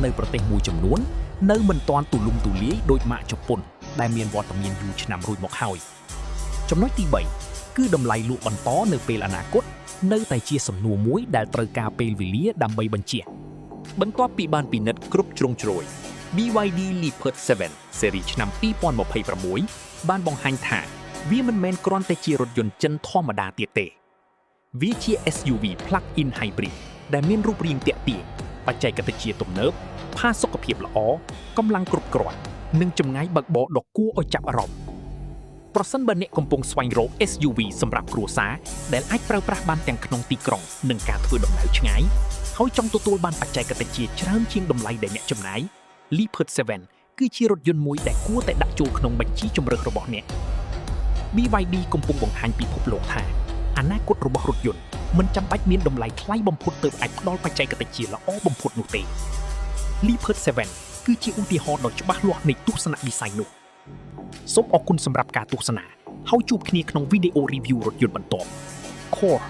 នៅប្រទេសមួយចំនួននៅមិនទាន់ទូលំទូលាយដូចម៉ាកជប៉ុនដែលមានវត្តមានយូរឆ្នាំរួចមកហើយចំណុចទី3គឺតម្លៃលក់បន្តនៅពេលអនាគតនៅតែជាសំណួរមួយដែលត្រូវការពេលវេលាដើម្បីបញ្ជាក់ បន្ទាប់ពីបានពិនិត្យគ្រប់ជ្រុងជ្រោយ BYD Leapmotor 7 ស៊េរីឆ្នាំ2026បានបង្ហាញថាវាមិនមែនគ្រាន់តែជារថយន្តចិនធម្មតាទៀតទេ វាជា SUV plug-in hybrid ដែលមានរូបរាងទាក់ទាញបច្ចេកវិទ្យាទំនើបផាសុកភាពល្អកម្លាំងគ្រប់គ្រាន់និងចម្ងាយបើកបរដ៏គួរឲ្យចាប់អារម្មណ៍ប្រសិនបើអ្នកកំពុងស្វែងរក SUV សម្រាប់គ្រួសារដែលអាចប្រើប្រាស់បានទាំងក្នុងទីក្រុងនិងការធ្វើដំណើរឆ្ងាយហើយចង់ទទួលបានបច្ចេកវិទ្យាច្រើនជាងតម្លៃដែលអ្នកចំណាយ Leapmotor 7គឺជារថយន្តមួយដែលគួរតែដាក់ចូលក្នុងបញ្ជីជម្រើសរបស់អ្នក BYD កំពុងបង្ហាញពិភពលោកថាអនាគតរបស់រថយន្តមិនចាំបាច់មានតម្លៃថ្លៃបំផុតទើបអាចផ្ដល់បច្ចេកវិទ្យាល្អបំផុតនោះទេ Leapmotor 7គឺជាឧទាហរណ៍ដ៏ច្បាស់លាស់នៃទស្សនវិស័យនោះសូមអរគុណសម្រាប់ការទស្សនាហើយជួបគ្នាក្នុងវីដេអូ review រថយន្តបន្ទាប់ Core